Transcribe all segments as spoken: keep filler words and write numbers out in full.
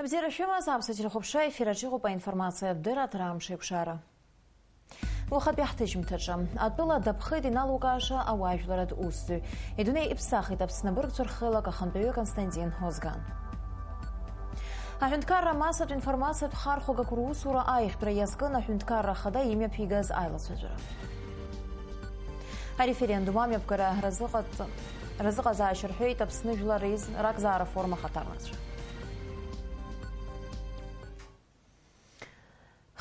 Абзиара шәымаз, аԥсуа телехәаԥшра ефир аҿы иҟоуп аинформациатә дырраҭара Амшеикәшара. Уахатәи ҳҭыжьымҭаҿы, атәыла даԥхеит иналукааша ауаажәларатә усзуҩ. Идунеи иԥсахит Аԥсны абыргцәа рхеилак ахантәаҩы Константин Озган. Аҳәынҭқарра амассатә информациатә хархәагақәа русура аиӷьтәра иазкын аҳәынҭқарра ахада имҩаԥигаз аилацәажәара. Ареферендум амҩаԥгара разыҟаҵ-, разыҟазаашьа рҳәеит Аԥсны жәлар реиз-, ракзаара афорум ахаҭарнакцәа.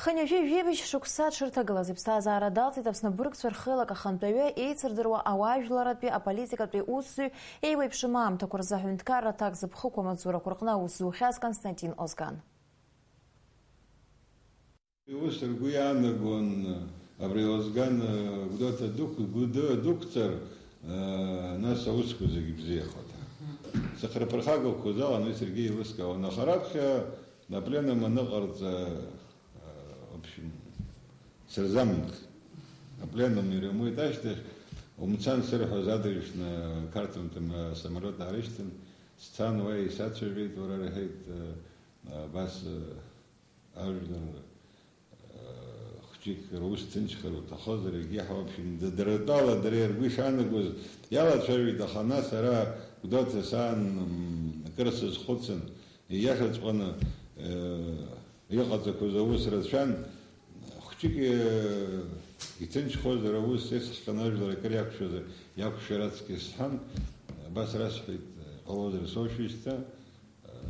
Хынҩажәи жәибжь шықәса дшырҭагылаз иԥсҭазаара далҵит Аԥсны абыргцәа рхеилак ахантәаҩы, еицырдыруа ауаажәларратәи аполитикатәи усзуҩ, еиуеиԥшым аамҭақәа рзы аҳәынҭқарра аҭак зыԥхықәу амаҵзурақәа рҟны аус зухьаз Константин Озган. Ус ргәы иаанагон абри Озган, Гәдоуҭа дықә-, Гәдоуҭа дықәҵыр, нас аусқәа зегьы бзиахоит ҳәа. Сыхраԥырхагақәа залан уи саргьы еилыскаауан, аха раԥхьа апленум аныҟарҵа, в общем, сырзаманхеит. Апленум ирымуит ашьҭахь, умцан сырҳәоз адырҩаҽны Қарҭынтәи самолиот аарышьҭын, сцан уа исацәажәеит, уара, рҳәеит, абас, Ажәлар, э, хәҷык рус ҭынчхар уҭахозар, егьи ҳа, в общем, д-, дара тәала, дара ргәы ишаанагоз иалацәажәеит, аха нас ара Гәдоуҭа саан, м, акыр сазхәыцын, ииашаҵәҟьаны, э, иҟаҵақәаз аус рацәан, хәҷык, э, иҭынчхозар аус, исҳәахьан ажәлар акыр иақәшәазар, иақәшәар ацкьыс сҳәан, абас расҳәеит, э, ҟалозар соушәышьҭа,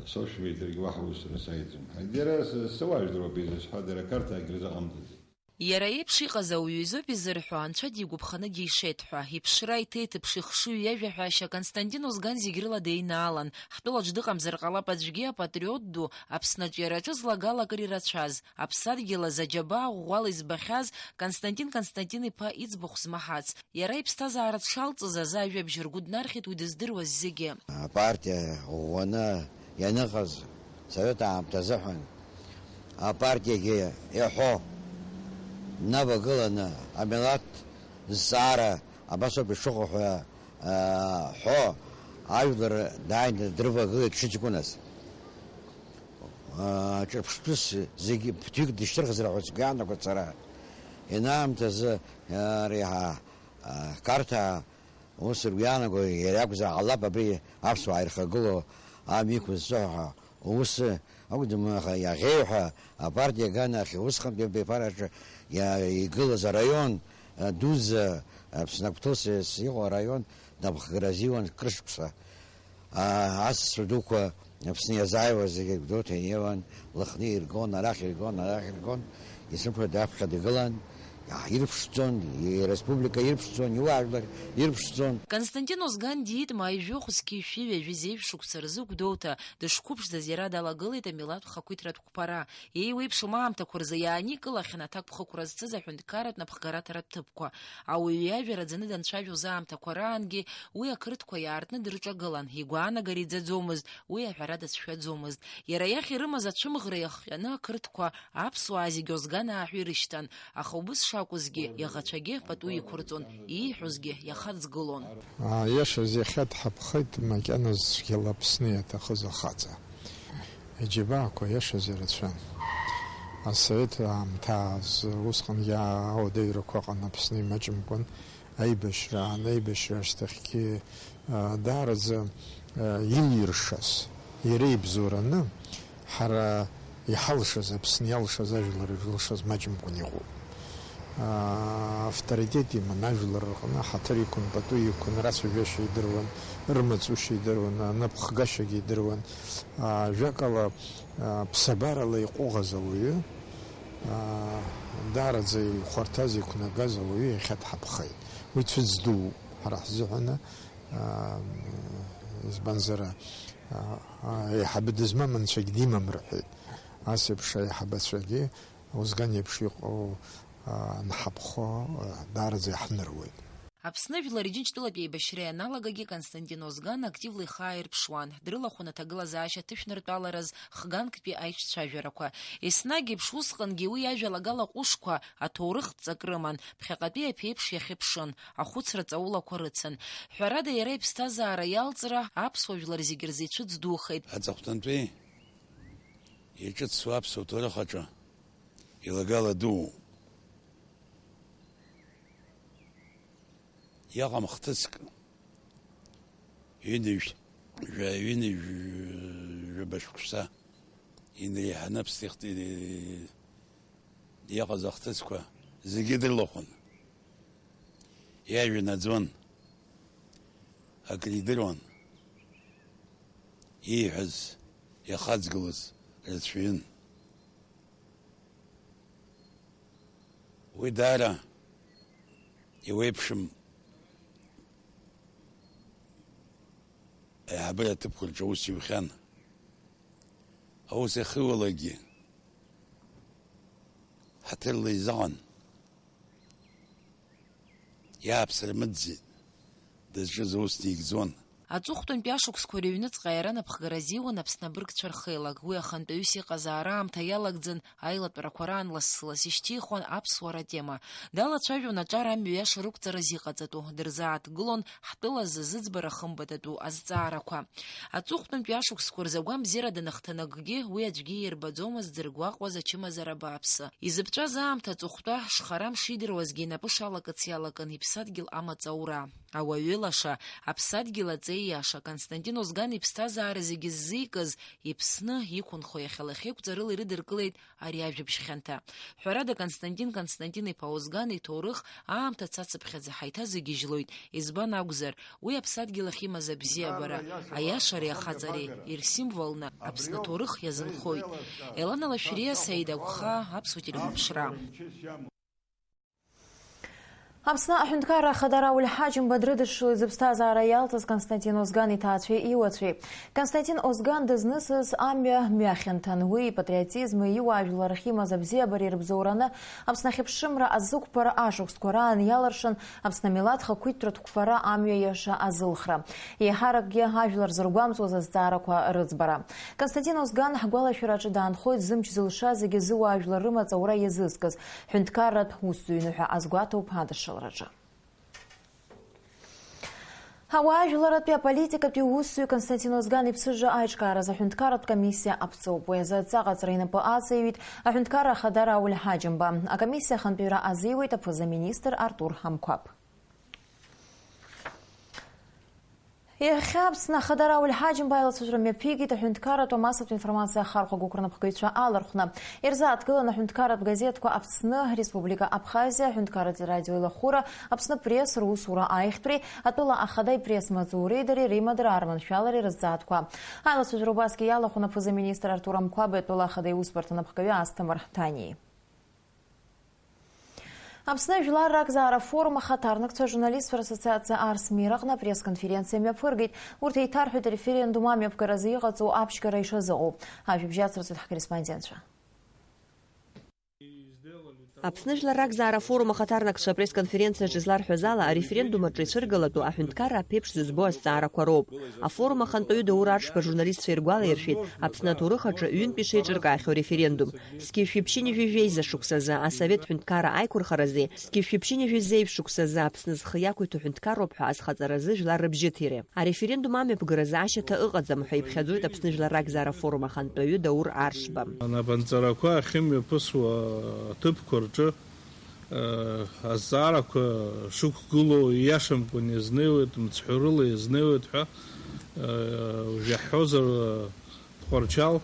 Соушәа метргьы уаҳа усура саиӡом. Ҳаидара с-, сауаажәлароуп изызҳәа, дара Қарҭаагьы рзыҟамҵаӡеит. Иара еиԥш иҟаз ауаҩы изоуп изырҳәо, Анцәа дигәаԥханы џьишеит ҳәа. Иԥшра, иҭеиҭыԥш, ихшыҩ, иажәа ҳәашьа Константин Озган зегь рыла деинаалан. Ҳтәылаҿ дыҟамзар ҟалап аӡәгьы, апатриот ду, Аԥсны аҿиараҿы злагала акыр ирацәаз, аԥсадгьыл азы аџьабаа ӷәӷәала избахьаз Константин Константин-иԥа иӡбахә змаҳац. Иара иԥсҭазаара дшалҵыз азы ажәабжь ргәы днархьит уи дыздыруаз зегьы. Апартиа ӷәӷәаны ианыҟаз, асовет аамҭазыҳәан апартиагьы иаҳәо, днавагыланы амилаҭ зҵаара абасоуп ишыҟоу ҳәа, а, ҳәо, ажәлар дааины дрывагылеит шыҷкәыназ. А, ҿырԥштәыс зегьы ԥыҭҩык дышьҭырхызар ҳәа сгәы иаанагоит сара. Инаамҭазы, а, реиҳа, а, Қарҭаа Ус ргәы иаанаго иара иакәзар ҟалап абри аԥсуаа ирхагылоу амҩа иқәызҵо ҳәа. Ус акәӡам, аха иаӷеиҩ ҳәа апартиа аганахь усҟантәи абиԥараҿы иа-, игылаз араион дуӡӡа, Аԥсны агәҭылс иҟоу араион напхгара азиуан крышықәса. А, асасцәа дуқәа Аԥсны иазааиуаз зегьы Гәдоуҭа инеиуан, Лыхны иргон, арахь иргон, арахь иргон, исымԥхьо даԥхьа дгылан, ирԥшӡон, иреспублика ирԥшӡон, иуаажәлар ирԥшӡон. Константин Озган диит маи жәохә зқьи шәи ҩажәи зеижә шықәса рзы Гәдоуҭа, дышқәыԥшӡаз иара далагылеит амилаҭ хақәиҭратә қәԥара. Еиуеиԥшым аамҭақәа рзы иааникылахьан аҭакԥхықәра зцыз аҳәынҭқарратә напхгараҭаратә ҭыԥқәа. Ауаҩы иажәа раӡаны данцәажәоз аамҭақәа раангьы уи ақырҭқәа иаартны дырҿагылан, игәаанагара иӡаӡомызт, уи аҳәара дацәшәаӡомызт. Иара иахь ирымаз ацәымӷра иахҟьаны ақырҭқәа аԥсуаа зегьы Озган ааҳәа ирышьҭан, аха убыс шакәызгьы, иаӷацәагьы пату иқәырҵон, ииҳәозгьы иахаҵгылон. Иашаз иахьа дҳаԥхеит макьана цәгьала Аԥсны иаҭахыз ахаҵа. Иџьабаақәа иашаз ирацәан. Асовет аамҭазы усҟангьы ауадаҩрақәа ыҟан Аԥсны имаҷымкәан, аибашьра аан, аибашьра ашьҭахьгьы, а, даараӡа, а, илиршаз, иара ибзоураны, ҳара иҳалшаз, Аԥсны иалшаз, ажәлар ирылшаз маҷымкәан иҟоуп. Аа, авторитет иман ажәлар рҟны, ҳаҭыр иқәын, пату иқәын, рацәажәашьа идыруан, рымаҵушьа идыруан, анапхгашьагьы идыруан. Аа, жәакала, аа, ԥсабарала иҟәыӷаз ауаҩы, аа, даараӡа ихәарҭаз, иқәнагаз ауаҩы иахьа дҳаԥхеит. Уи цәыӡ дууп ҳара ҳзыҳәаны, аа, избанзар, аа, аа, еиҳабы дызмам анцәагь димам рҳәеит. Ас еиԥш аиҳабацәагьы Озган еиԥш иҟоу, а, анҳаԥхо, а, даараӡа иаҳныруеит. Аԥсны Жәлар Џьынџьтәылатә еибашьра ианалагагьы Константин Озган активла ихы ааирԥшуан, дрылахәын аҭагылазаашьа ҭышәныртәалараз хганктәи аиҿцәажәарақәа. Еснагь еиԥш усҟангьы уи иажәалагала ҟәышқәа, аҭоурыхтә ҵак рыман, ԥхьаҟатәи аԥеиԥш иахьыԥшын, ахәыцра ҵаулақәа рыцын. Ҳәарада, иара иԥсҭазаара иалҵра аԥсуа жәлар зегьы рзы ицәыӡ духеит. Аҵыхәтәантәи Иҿыцу аԥсуа ҭоурых аҿы илагала дууп. Иҟам хҭыск, ҩынҩажәа, ҩынҩажәаба шықәса инреиҳаны Аԥсны ихт-, иҟаз ахҭысқәа зегьы дрылахәын. Иажәа наӡон, акридыруан, ииҳәаз иахаҵгылоз рацәаҩын. Уи даара иуеиԥшым аиҳабыра аҭыԥқәа рҿы аус иухьан. Аус иахьиуалакгьы ҳаҭырла изаҟан. Иааԥсара мыӡӡеит, дызҿыз аус дигӡон. Аҵыхәтәантәи ашықәсқәа рыҩныҵҟа иара напхгара азиуан Аԥсны абыргцәа рхеилак. Уи ахантәаҩыс иҟазаара аамҭа иалагӡан, аилатәарақәа раан лассы-ласс ишьҭихуан аԥсуара атема. Далацәажәон аҿар амҩа иаша рықәҵараз иҟаҵатәу, дырзааҭгылон ҳтәыла азы зыӡбара хымбатәу азҵаарақәа. Аҵыхәтәантәи ашықәсқәа рзы агәамзиара данахҭанакгьы, уи аӡәгьы иирбаӡомызт дзыргәаҟуаз ачымазара бааԥсы. Изыԥҵәаз аамҭа аҵыхәтәа шхара мшидыруазгьы инапы шалакыц иалакын иԥсадгьыл амаҵ аура. Ауаҩы лаша, аԥсадгьыл аҵеи иаша, Константин Озган иԥсҭазаара зегьы ззикыз, иԥсны, иқәынхо иахьа лахьеиқәҵарыла ирыдыркылеит ари ажәабжь хьанҭа. Ҳәарада, Константин Константин-иԥа Озган иҭоурых аамҭа цацыԥхьаӡа ҳаиҭазыгьежьлоит, избан акәзар, уи аԥсадгьыл ахь имаз абзиабара, аиашареи ахаҵареи ирсимволны Аԥсны аҭоурых иазынхоит. Елана Лашәриа, Саид Агәхаа, Аԥсуа телехәаԥшра. Аԥсны аҳәынҭқарра ахада Рауль Ҳаџьымба дрыдышшылеит зыԥсҭазаара иалҵыз Константин Озган иҭаацәеи иуацәеи. Константин Озган дызнысыз амҩа мҩахьанҭан, уи ипатриотизми иуаажәлар ахьимаз абзиабареи рыбзоураны Аԥсны ахьыԥшымра азықәԥара ашықәсқәа раан иалыршан Аԥсны амилаҭ хақәиҭтәратә қәԥара амҩа иаша азылхра. Еиҳаракгьы ажәлар зыргәамҵуаз азҵаарақәа рыӡбара. Константин Озган ҳгәалашәараҿы даанхоит зымч зылша зегьы зыуаажәлар рымаҵ аура иазызкыз, ҳәынҭқарратә усзуҩны ҳәа азгәаҭоуп адыршылараҿы. Ауаажәларратәи аполитикатәи усзуҩ Константин Озган иԥсыжра аиҿкааразы аҳәынҭқарратә комиссиа аԥҵоуп. Уи азы адҵа ҟаҵара инапы аҵаиҩит аҳәынҭқарра ахада Рауль Ҳаџьымба. Акомиссиа ахантәаҩра азиуеит аԥыза-министр Артур Амқәаб. Иахьа Аԥсны ахада Рауль Ҳаџьымба аилацәажәара мҩаԥигеит аҳәынҭқарратә амассатә информациа ахархәагақәа рнапхгаҩцәа алархәны. Ирзааҭгылан аҳәынҭқарратә газеҭқәа Аԥсны, Республика Абхазиа, аҳәынҭқарратә радио илахәыра, Аԥсны Пресс русура аихтәреи, атәыла ахада ипресс-маҵуреи дареи реимадара арманшәалареи рызҵаатәқәа. Аилацәажәара убасгьы иалахәын аԥыза-министр Артур Амқәаби атәыла ахада иусбарҭа напхгаҩы Асҭамыр Ҭаниеи. Аԥсны жәлар ракзаара афорум ахаҭарнакцәа ажурналистцәа рассоциациа Арсмир аҟны апресс-конференциа мҩаԥыргеит. Урҭ еиҭарҳәеит ареферендум амҩаԥгаразы иҟаҵоу аԥшьгара ишазыҟоу. Ажәабжь ацырҵоит ҳкорреспондентцәа. Аԥсны жәлар ракзаара афорум ахаҭарнакцәа апресс-конференциаҿ изларҳәаз ала, ареферендум аҿы ицәыргалатәу аҳәынҭқарра аԥеиԥш зызбо азҵаарақәа роуп. Афорум ахантәаҩы Даур Аршба ажурналистцәа иргәалаиршәеит, Аԥсны аҭоурых аҿы ҩынтә ишеиҿыркаахьоу ареферендум, зқьи жәшәи ԥшьынҩажәи жәеиза шықәсазы асовет ҳәынҭқарра аиқәырхаразы, зқьи жәшәи ԥшьынҩажәи зеижә шықәсазы Аԥсны зхы иақәиҭу ҳәынҭқарроуп ҳәа азхаҵаразы жәлар рыбжьы ҭиреи. Ареферендум амҩаԥгаразы ашьаҭа ыҟаӡам ҳәа иԥхьаӡоит Аԥсны жәлар ракзаара афорум ахантәаҩы Даур Аршба. Анапынҵарақәа ахьымҩаԥысуа аҭыԥқәа рҿы азҵаарақәа шықәгылоу ииашамкәан иазнеиуеит, мцҳәарыла иазнеиуеит ҳәа, уажә иаҳҳәозар, Тҟәарчал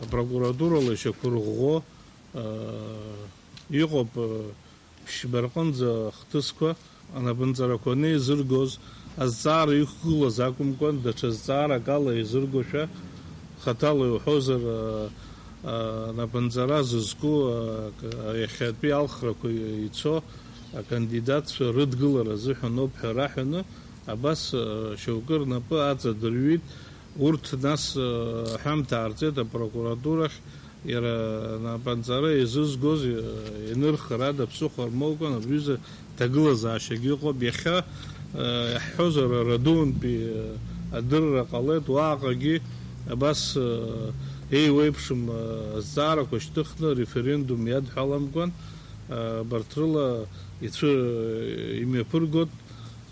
апрокуратурала ишьақәырӷәӷәо иҟоуп, ԥшьба рҟынӡа ахҭысқәа. Анапынҵарақәа анеизыргоз, азҵаара иқәгылаз акәымкәан, даҽа зҵаарак ала еизыргошәа, хаҭала иуҳәозар, а, а, анапынҵара зызку, а, к-, а, иахьатәи алхрақәа ицо акандидатцәа рыдгылара азыҳәан ауп ҳәа раҳәаны, абас, а, шьоукы рнапы аҵадырҩит. Урҭ нас, а, аҳәамҭа аарҵеит апрокуратурахь, иара анапынҵара еизызгоз, а, ианырхар ада ԥсыхәа рмоукәан, абри аҩыза ҭагылазаашьагьы ыҟоуп. Иахьа, э, иаҳҳәозар, Радуунтәи, э, адырра ҟалеит, уаҟагьы абас, э, еиуеиԥшым, э, азҵаарақәа шьҭыхны, референдум иадҳәаламкәан, э, абарҭ рыла ицәы-, э, имҩаԥыргоит,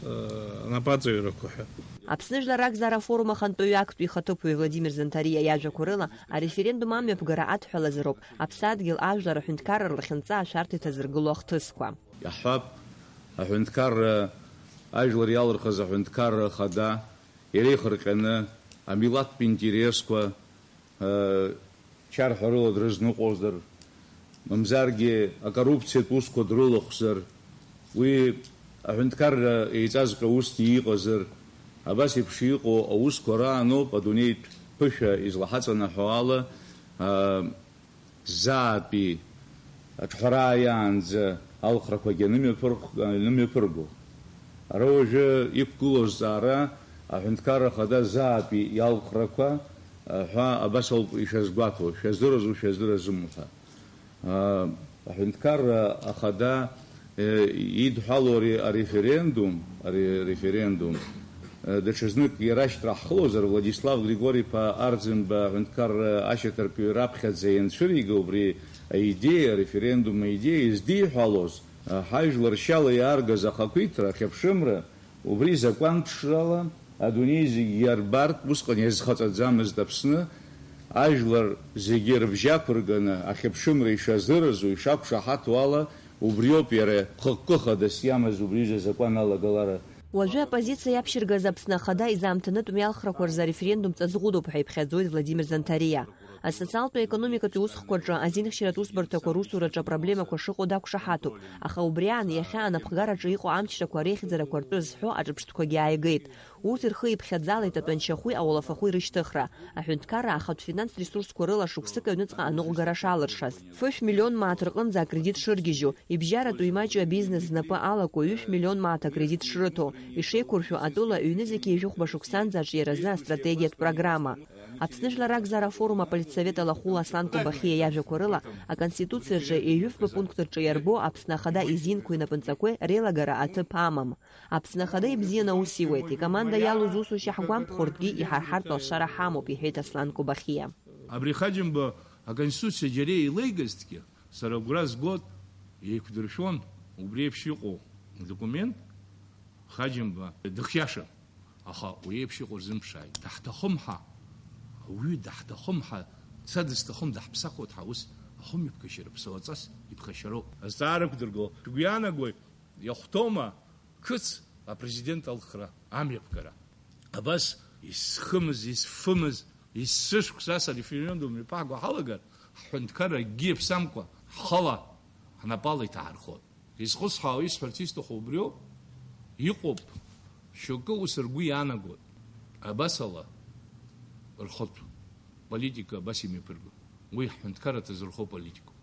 э, анапаҵаҩрақәа ҳәа. Аԥсны Жәлар Ракзаара Афорум ахантәаҩы актәи ихаҭыԥуаҩ Владимир Занҭариа иажәақәа рыла, ареферендум амҩаԥгара адҳәалазароуп Аԥсадгьыл ажәлар аҳәынҭқарра рхьынҵа ашәарҭа иҭазыргыло ахҭысқәа. Иаҳҳәап, аҳәынҭқарра, ажәлар иалырхыз аҳәынҭқарра ахада иреихырҟьаны амилаҭтә интересқәа, чарҳәарыла дрызныҟәозар, мамзаргьы акоррупциатә усқәа дрылахәзар, уи аҳәынҭқарра еиҵазҟьа усгьы иҟазар, абас еиԥш иҟоу аусқәа рааноуп адунеитә ԥышәа излаҳаҵанаҳәо ала, а, заатәи аҿҳәарааиаанӡа алхрақәагьы анымҩаԥырх-, анымҩаԥырго. Ара уажәы иқәгылоу азҵаара, аҳәынҭқарра ахада заатәи иалхрақәа, ҳәа абас ауп ишазгәаҭо, шәаздыруазу, шәаздыруазу ҳәа. Аҳәынҭқарра ахада, э, идҳәалоу ари ареферендум, ари ареферендум, э, даҽазнык иара ашьҭра ҳхылозар, Владислав Григори-иԥа Арӡынба аҳәынҭқарра ашьаҭаркҩы раԥхьаӡа ианцәырига убри аидеиа, ареферендум аидеиа издиҳәалоз, э, ҳажәлар шьала иааргаз ахақәиҭра, ахьыԥшымра, убри закәанԥшрала адунеи зегь иарбартә, усҟан иазхаҵаӡамызт Аԥсны, ажәлар зегьы рыбжьы ақәырганы ахьыԥшымра ишазыразу, ишақәшаҳаҭу ала, убриоуп иара хықәкы хадас иамаз убриҩыза азакәан алагалара. Уажәы аоппозициа иаԥшьыргаз Аԥсны Ахада изаамҭанытә мҩалхрақәа рзы ареферендум ҵаҵӷәыдоуп ҳәа иԥхьаӡоит Владимир Занҭариа. Асоциалтәи аекономикатәи усхқәа рҿы азинхьчаратә усбарҭақәа русураҿы апроблемақәа шыҟоу дақәшаҳаҭуп, аха убри аан иахьа анапхгараҿы иҟоу амчрақәа реихьӡарақәа ртәы зҳәо аҿырԥштәқәагьы ааигеит. Урҭ рхы иԥхьаӡалеит атәанчахәи ауалафахәи рышьҭыхра. Аҳәынҭқарра ахатә финанстә ресурсқәа рыла шықәсык аҩныҵҟа аныҟәгара шалыршаз, фышә миллион мааҭ рҟынӡа акредит шыргьежьу, ибжьаратәу имаҷу абизнес знапы алаку ҩышә миллион мааҭ акредит шрыҭо, ишеиқәыршәо атәыла ҩнызқьи жәохәба шықәсанӡа аҿиаразы астратегиатә программа. Аԥсны Жәлар Ракзаара Афорум аполитсовет алахәыла Аслан Кобахиа иажәақәа рыла, Аконституциаҿы ҩажәифба пункт рҿы иарбоу Аԥсны Ахада изинқәеи напынҵақәеи реилагара аҭыԥ амам. Аԥсны Ахада ибзианы аус иуеит, икоманда иалоу зусушьа ҳгәамԥхортәгьы иҳарҳартә алшара ҳамоуп, иҳәеит Аслан Кобахиа. Абри Хаџьымба Аконституциа џьара еилеигазҭгьы, сара агәра згоит, еиқәдыршәон убри еиԥш иҟоу документ, Хаџьымба дыхиашам. Аха уи еиԥш иҟоу рзымԥшааит. Даҳҭахым ҳәа, ауаҩы даҳҭахым ҳәа, са дысҭахым, даҳԥсахуеит ҳәа ус ахымҩаԥгашьара ԥсуаҵас иԥхашьароуп. Азҵаара ықәдырго, шәгәы иаанагои, иахәҭоума қыц апрезидент алхра, амҩаԥгара? Абас исхымыз, исфымыз, есышықәса ас ареферендум иаԥаҳго ҳалагар, ҳҳәынҭқарра акгьы иаԥсамкәа, ҳхала ҳнапала иҭаҳархоит. Изхысҳәаау, исҳәарц исҭаху убриоуп, иҟоуп, шьоукы ус ргәы иаанагоит. Абасала рхатә политика абас имҩаԥырго. Уи ҳҳәынҭқарра ҭазырхо политикоуп.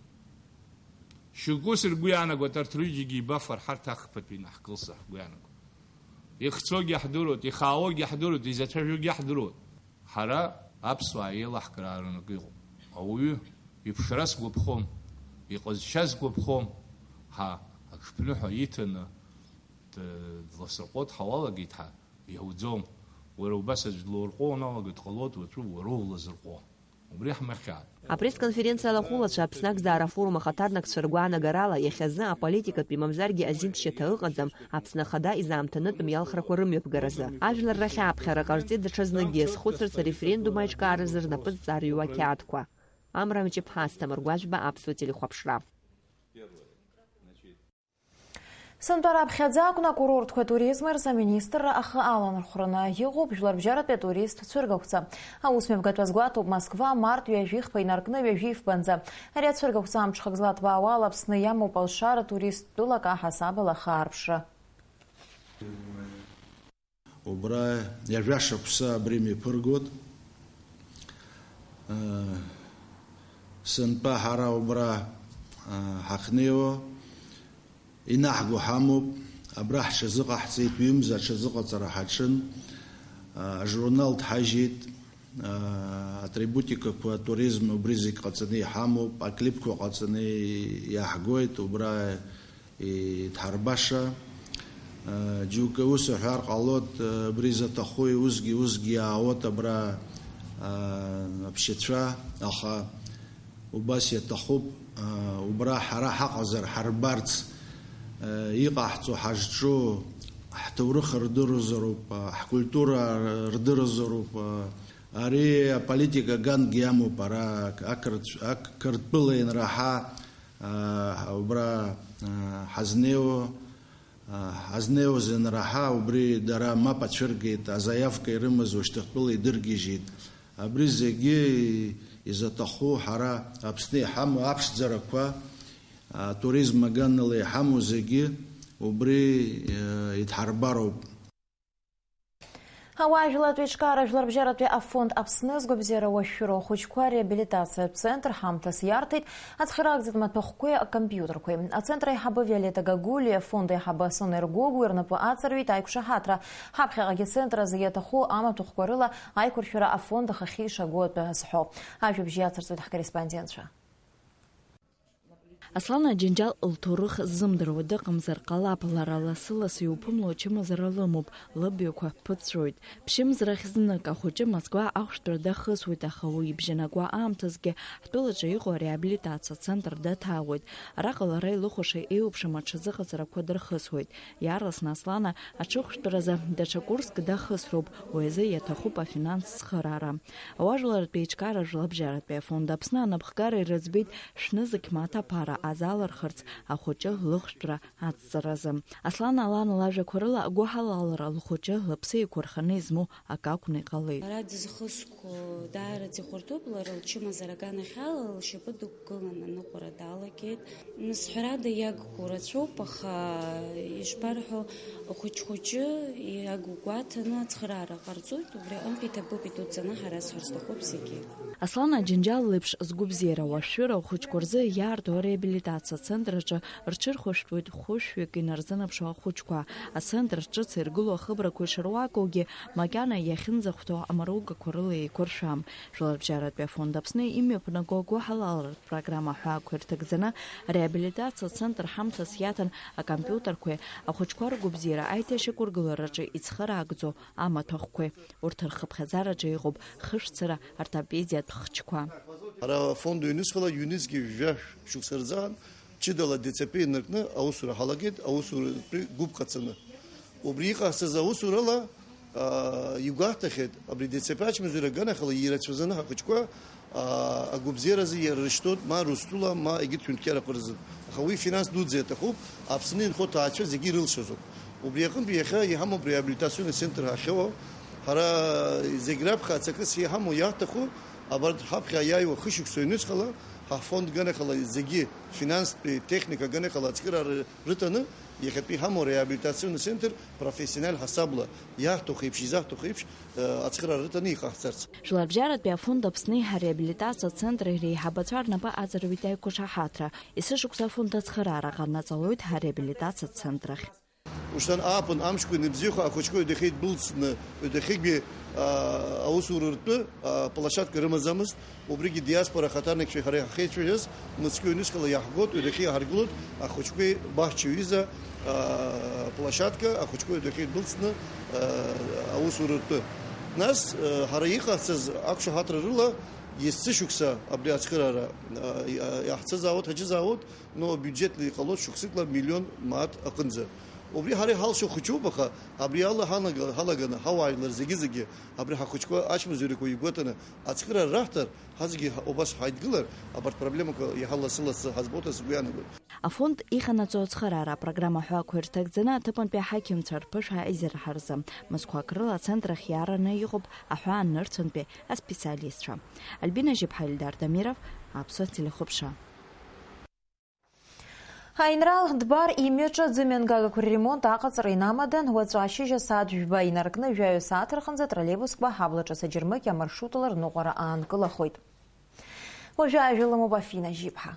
Шьоукы ус ргәы иаанагоит, арҭ рҩыџьагьы еибафар, ҳарҭ ахԥатәи инаҳкылсыр ҳгәы иаанагоит. Ихцәоугьы ҳдыруеит, ихаауагьы ҳдыруеит, изацәажәогьы ҳдыруеит. Ҳара аԥсуаа еилаҳкаара рынок иҟоуп. Ауаҩы иԥшра сгәаԥхом, иҟазшьа сгәаԥхом. Ҳа, аҽԥныҳәа иҭаны д-, дласырҟәуа дҳауалагеит ҳәа иауӡом. Уара убас аӡә длаурҟәуа уаналагоит, ҟалоит уаҵәы уара улазырҟәуа. Убри ҳмыхьааит. Апресс-конференциа алахәылацәа Аԥсны Акзаара афорум ахаҭарнакцәа ргәаанагарала, иахьазы аполитикатәи мамзаргьы азинтә шьаҭа ыҟаӡам Аԥсны Ахада изаамҭанытә мҩалхрақәа рымҩаԥгаразы. Ажәлар рахь ааԥхьара ҟарҵеит даҽазнык, иазхәыцырц ареферендум аиҿкааразы рнапы зҵарҩуа ақьаадқәа. Амра Мҷыԥҳа, Асҭамыр Гәажәба, Аԥсуа телехәаԥшра. Сынтәа раԥхьаӡа акәын акурортқәа туризми рзы аминистрра ахы аланархәраны иҟоуп жәларбжьаратәи атурист цәыргақәҵа. Аусмҩаԥгатә азгәаҭоуп Москва март ҩажәихԥа инаркны ҩажәифбанӡа. Ари ацәыргақәҵа амҽхак злаҭбаауа ала Аԥсны иамоуп алшара турист тәылак аҳасабала ахы аарԥшра. Убра ҩажәа шықәса абри мҩаԥыргоит. Сынтәа ҳара убра ҳахьнеиуа инаҳго ҳамоуп. Абра ҳҽазыҟаҳҵеит, ҩымз аҽазыҟаҵара ҳаҿын. Ажурнал дҳажьит, атрибутикақәа, атуризм убри зегь ҟаҵаны иҳамоуп, аклипқәа ҟаҵаны иаҳгоит, убра идҳарбаша. Џьоукы ус аҳәар ҟалоит, абри заҭахуи, усгьы, усгьы иаауеит абра аԥшьацәа, аха убас иаҭахуп, убра ҳара ҳаҟазар ҳарбарц, иҟаҳҵо ҳазҿу Ҳҭоурых рдырызароуп, ҳкультура рдырызароуп. Ари аполитика гангьы иамоуп ара, ақырҭ-, ақырҭтәыла ианраҳа, а, убра, а, ҳазнеиуа, а, ҳазнеиуаз ианраҳа, убри дара мап ацәыргеит, азаиавка ирымаз ушьҭахьтәыла идыргьежьит. Абри зегьы изаҭаху ҳара Аԥсны иҳамоу аԥшӡарақәа, атуризм аганала иҳамоу зегьы убри, э, идҳарбароуп. Ауаажәлатәи еиҿкаара жәларбжьаратәи афонд Аԥсны згәабзиара уашәшәыроу ахәыҷқәа реабилитациатә центр ҳамҭас иарҭеит, ацхыраагӡатә маҭәахәқәеи акомпиутерқәеи. Ацентр аиҳабы Виолетта Гагулиа, афонд аиҳабы Сонер Гогәуа рнапы аҵарҩит аиқәшаҳаҭра. Ҳаԥхьаҟагьы ацентр азы иаҭаху амаҭәахәқәа рыла аиқәыршәара афонд ахахьы ишаго атәы азҳәо. Ажәабжь иацырҵоит ҳкорреспондентцәа. Аслан Аџьынџьал лҭоурых ззымдыруа дыҟамзар ҟалап, лара лассы-лассы иуԥымло ачымазара лымоуп, лыбаҩқәа ԥыҵәҵәоит. Ԥшьымз рахь знык ахәыҷы Москва ахәшәтәра дахысуеит, аха уи ибжьанакуа аамҭазгьы ҳтәылаҿы иҟоу ареабилитациа центр даҭаауеит. Араҟа лара илыхәаша еиуеиԥшым аҽазыҟаҵарақәа дырхысуеит. Иаарласны Аслана аҽыхәшәтәразы даҽа курск дахысроуп, уи азы иаҭахуп афинанстә цхыраара. Ауаажәларратә еиҿкаара жәлабжьаратәи афонд Аԥсны анапхгара ирыӡбеит шәнызқь мааҭ аԥара азалырхырц ахәыҷы лыхәшәтәра аҵҵаразы. Аслана Алана лажәақәа рыла, агәыҳалалра лхәыҷы лыԥсы еиқәырханы измоу акы акәны иҟалеит. Ара дызхысқәо даараӡа ихәарҭоуп, лара лчымазара аганахьала лшьапы дықәгылан аныҟәара далагеит. Нас, ҳәарада, иагқәоу рацәоуп, аха ишԥарҳәо, хәыҷ-хәыҷы иагу гәаҭаны ацхыраара ҟарҵоит, убри аҟынтә иҭабуп идуӡӡаны ҳара зҳәар сҭахуп зегьы. Аслан Аџьынџьал леиԥш згәабзиара уашәшәыра ахәыҷқәа рзы иаарту ареабилитациа центр аҿы рҽырхәышәтәуеит хәышәҩык инарзынаԥшуа ахәыҷқәа. Ацентр ҿыц иргылоу ахыбрақәа ишыруакугьы, макьана иахьынӡахәҭоу амаругақәа рыла еиқәыршәам. Жәларбжьаратәи афонд Аԥсны имҩаԥнаго агәыҳалалратә программа ҳәаақәа ирҭагӡаны, ареабилитациа центр ҳамҭас иаҭан акомпиутерқәеи ахәыҷқәа ргәабзиара аиҭашьақәыргылараҿы ицхыраагӡоу амаҭәахәқәеи. Урҭ рхыԥхьаӡараҿы иҟоуп хышәцара ортопедиатә хәыҷқәа. Ара афонд ҩнызхала ҩнызқьи жәаф шықәса рзыҳәан ҷыдала ДЦП инаркны аусура ҳалагеит, аусуратәи гәыԥ ҟаҵаны. Убри иҟаҳҵаз аусурала, аа, игәаҳҭахьеит, абри ДЦП ачымазаҩра аганахьала ирацәаӡаны ҳахәыҷқәа, аа, агәабзиаразы ирышьҭоит ма Урыстәыла, ма егьырҭ ҳәынҭқаррақәа рзы. Аха уи финанс дуӡӡа иаҭахуп, Аԥсны инхо аҭаацәа зегьы ирылшазоуп. Убри аҟынтә иахьа иҳамоуп реабилитационный центр ҳахьыҟоу. Ҳара зегь раԥхьа аҵакыс иҳамоу иаҳҭаху, абарҭ ҳаԥхьа иааиуа хышықәса ҩнуҵҟала ҳафонд ганахьала зегьы финанстәи техника ганахьала ацхыраара рыҭаны, иахьатәи иҳамоу реабилитационный центр профессионал ҳасабла иаҳҭаху еиԥш, изаҳҭаху еиԥш, э, ацхыраара рыҭаны иҟаҳҵарц. Жәларбжьаратәи афонд Аԥсни ҳареабилитациа центри реиҳабацәа рнапы аҵарҩит аиқәшаҳаҭра. Есышықәса афонд ацхыраара ҟанаҵалоит ҳареабилитациа центрахь. Ушьҭан ааԥын амшқәа иныбзиахо ахәыҷқәа ҩадахьы идәылҵны, ҩадахьыгьы, аа, аусура ртәы, аа, площадка рымаӡамызт. Убригьы диаспора ахаҭарнакцәеи ҳареи ҳахьеицәажәаз, мыцкы ҩнызқьала иаҳгоит, ҩадахьы иаҳаргылоит ахәыҷқәеи баҳча ҩыза, аа, площадка, ахәыҷқәа ҩадахьы идәылҵны, аа, аусура ртәы. Нас, аа, ҳара иҟаҳҵаз ақәшаҳаҭра рыла, есышықәса абри ацхыраара, аа, иа-, иаҳцызаауеит, ҳаҿызаауеит, но абиуџьеҭла иҟалоит шықәсыкла миллион мааҭ аҟынӡа. Убри ҳара иҳалшо хәыҷуп, аха абри ала ҳалага-, ҳалаганы, ҳауаажәлар зегьы-зегьы, абри ҳахәыҷқәа ачымазаҩрақәа игәаҭаны ацхыраара раҳҭар, ҳазегьы ҳа-, убас ҳаидгылар, абарҭ проблемақәа иаҳа лассы-лассы ҳазбоит ҳәа сгәы иаанагоит. Афонд иҟанаҵо ацхыраара апрограмма ҳәаақәа ирҭагӡаны аҭыԥантәи аҳақьымцәа рԥышәа изырҳаразы, мызқәак рыла ацентр ахь иаараны иҟоуп аҳәаанырцәынтәи аспециалистцәа. Альбина Жьыԥҳа, Ильдар Дамиров, Аԥсуа телехәаԥшра. Аинрал Дбар имҩаҿы аӡымҩангагақәа рремонт аҟаҵара инамадан, уаҵәы ашьыжь асааҭ жәба инаркны жәаҩа сааҭ рҟынӡа троллейбускқәа ҳаблаҿы Саџьармыкьа амаршрутала рныҟәара аанкылахоит. Уажәы ажәа лымоуп Афина Жьиԥҳа.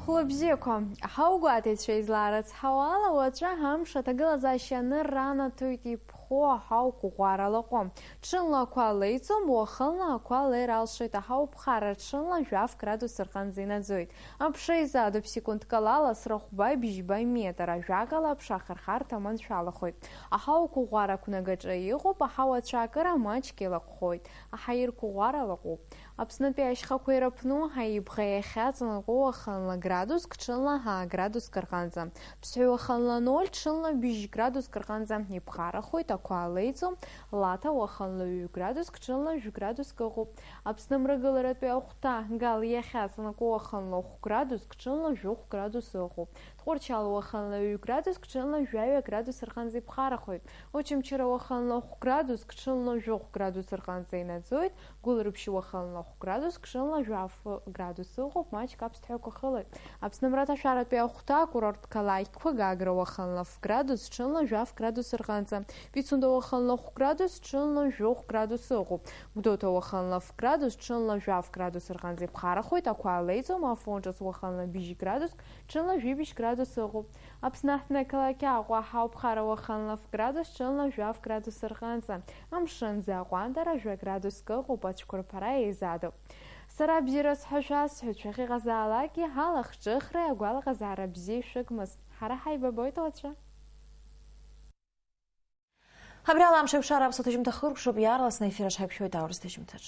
Хәлыбзиақәа, ҳаугәаҭеицәа, излаарыцҳауала, уаҵәы амш аҭагылазаашьа анырра анаҭоит иԥхоу. Ху аҳауқәа ӷәӷәара лаҟәы. Ҽынла ақәа леиӡом, уахынла ақәа леира алшоит, аҳауа ԥхара ҽынла жәаф градус рҟынӡа инаӡоит. Аԥша изаадуп, ԥсекундк ала ласра хәба-бжьба метр, ажәакала, аԥша ахырхарҭа маншәалахоит. Аҳауа қәыӷәӷәара ақәнагаҿы иҟоуп, аҳауа ацәаакыра маҷк еилаҟәхоит. Аҳаирқәа ӷәӷәара лаҟәуп. Аԥснытәи ашьхақәа ираԥну, аибӷа иахьаҵанакуа уахынла градуск, ҽынла ҳаа градуск рҟынӡа. Ԥсҳәы уахынла ноль, ҽынла бжь градуск рҟынӡа иԥхарахоит, ақәа леиӡом, Лаҭа уахынла ҩ градуск, ҽынла жәградуск ыҟоуп. Аԥсны мрагыларатәи ахәҭа Гал иахьаҵанакуа уахынла хә градуск, ҽынла жәохә градус ыҟоуп. Тҟәарчал уахынла ҩ градуск, ҽынла жәаҩа градус рҟынӡа иԥхарахоит. Очамчыра уахынла хә градуск, ҽынла жәохә градус рҟынӡа инаӡоит. Гәылрыԥшь уахынла хә градуск, ҽынла жәаф градус ыҟоуп, маҷк аԥсҭҳәақәа хылоит. Аԥсны мраҭашәаратәи ахәҭа акурорт қалақьқәа Гагра уахынла ф градус, ҽынла жәаф градус рҟынӡа. Пицунда уахынла хә градус, ҽынла жәохә градус ыҟоуп. Гәдоуҭа уахынла ф градус, ҽынла жәаф градус рҟынӡа иԥхарахоит, ақәа леиӡом, Афон ҿыц уахынла бжь градуск, ҽынла жәибжь градус ыҟоуп. Аԥсны аҳҭнықалақь Аҟәа аҳауа ԥхара уахынла ф градус, ҽынла жәаф градус рҟынӡа. Амшын аӡы аҟәандара жәа градуск ыҟоуп, ацәқәырԥара еизадоуп. Сара бзиара сҳәашәа сҳәоит, шәахьыҟазаалакгьы алахҿыхреи агәалаҟазаара бзиеи шәыгмыз. Ҳара ҳаибабоит уаҵәы. Абри ала амш еиқәшара аԥсуа ҭыжьымҭа хыркәшоуп, иаарласны аефир аҿы ҳаиқәшәоит аурыс ҭыжьымҭаҿ.